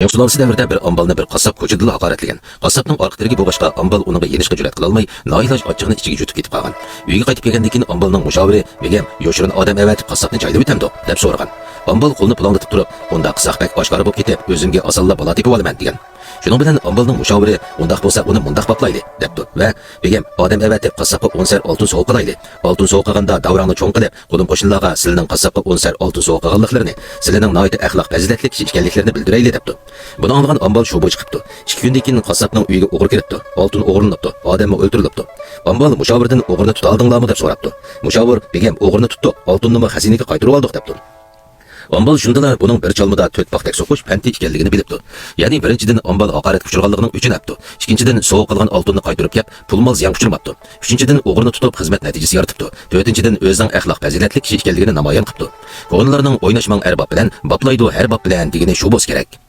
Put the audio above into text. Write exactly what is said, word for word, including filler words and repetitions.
ئىنقىلاب سۇلالىسى دەۋرىدە بىر ئامبالنى بىر قاسساپ كوچىدىلا ھاقارەتلىگەن. قاسساپنىڭ ئارقا تىرىكى بولغاچقا، ئامبال ئۇنىڭغا يېنىشقا جۈرئەت قىلالماي، نائىلاج ئاچچىقىنى ئىچىگە يۇتۇپ كېتىپ قالغان. ئۆيگە قايتىپ كەلگەندىن كېيىن ئامبالنىڭ مۇشاۋىرى: «بېگەم، يوشۇرۇن ئادەم ئەۋەتىپ قاسساپنى جايلىۋېتەمدۇق؟» دەپ سورىغان. ئامبال قولىنى پۇلاڭلىتىپ تۇرۇپ: «ئۇنداق قىساق بەك ئاشكارا بولۇپ كېتىپ، ئۆزۈمگە ئاسانلا بالا تېپىۋالىمەن» دېگەن. شۇنىڭ بىلەن ئامبالنىڭ مۇشاۋىرى: «ئۇنداق بولسا ئۇنى مۇنداق باپلايلى» دەپتۇ ۋە: «بېگەم، ئادەم ئەۋەتىپ قاسساپقا ئون سەر ئالتۇن سوۋغا قىلايلى. ئالتۇن سوۋغا قىلغاندا داۋراڭنى چوڭ قىلىپ، قولۇم قوشنىلارغا سىلىنىڭ قاسساپقا ئون سەر ئالتۇن سوۋغا قىلغانلىقلىرىنى، سىلىنىڭ ناھايىتى ئەخلاق پەزىلەتلىك كىشى ئىكەنلىكلىرىنى بىلدۈرەيلى» دەپتۇ. بۇنى ئاڭلىغان ئامبال شۇ بويىچە قىپتۇ. ئىككى كۈندىن كېيىن قاسساپنىڭ ئۈيىگە ئوغرى كىرىپتۇ. ئالتۇن ئوغرىلىنىپتۇ. ئادەممۇ ئۆلتۈرۈلۈپتۇ. ئامبال مۇشاۋىردىن: «ئوغرىنى تۇتالىدىڭلارمۇ؟» دەپ سوراپتۇ. مۇشاۋىر: «بېگەم، ئوغرىنى تۇتتۇق، ئالتۇننىمۇ خەزىنىگە قايتۇرۇۋالدۇق» دەپتۇ. ئامبال شۇندىلا بۇنىڭ بىر چالمىدا تۆت پاختەك سوقۇش پەنتى ئىكەنلىكىنى بىلىپتۇ. يەنى بىرىنچىدىن، ئامبال ھاقارەتكە ئۇچرىغانلىقىنىڭ ئۆچىنى ئەپتۇ. ئىككىنچىدىن، سوۋغا قىلغان ئالتۇننى قايتۇرۇپ كەپ، پۇل-مال زىيانغا ئۇچرىماپتۇ. ئۈچىنچىدىن، ئوغرىنى تۇتۇپ، خىزمەت نەتىجىسى يارىتىپتۇ. تۆتىنچىدىن، ئۆزىنىڭ ئەخلاق پەزىلەتلىك كىشى ئىكەنلىكىنى نامايان قىپتۇ. كونىلارنىڭ «ئويناشماڭ ئەرباب بىلەن، باپلايدۇ ھەر باب بىلەن» دېگىنى شۇ بولسا كېرەك.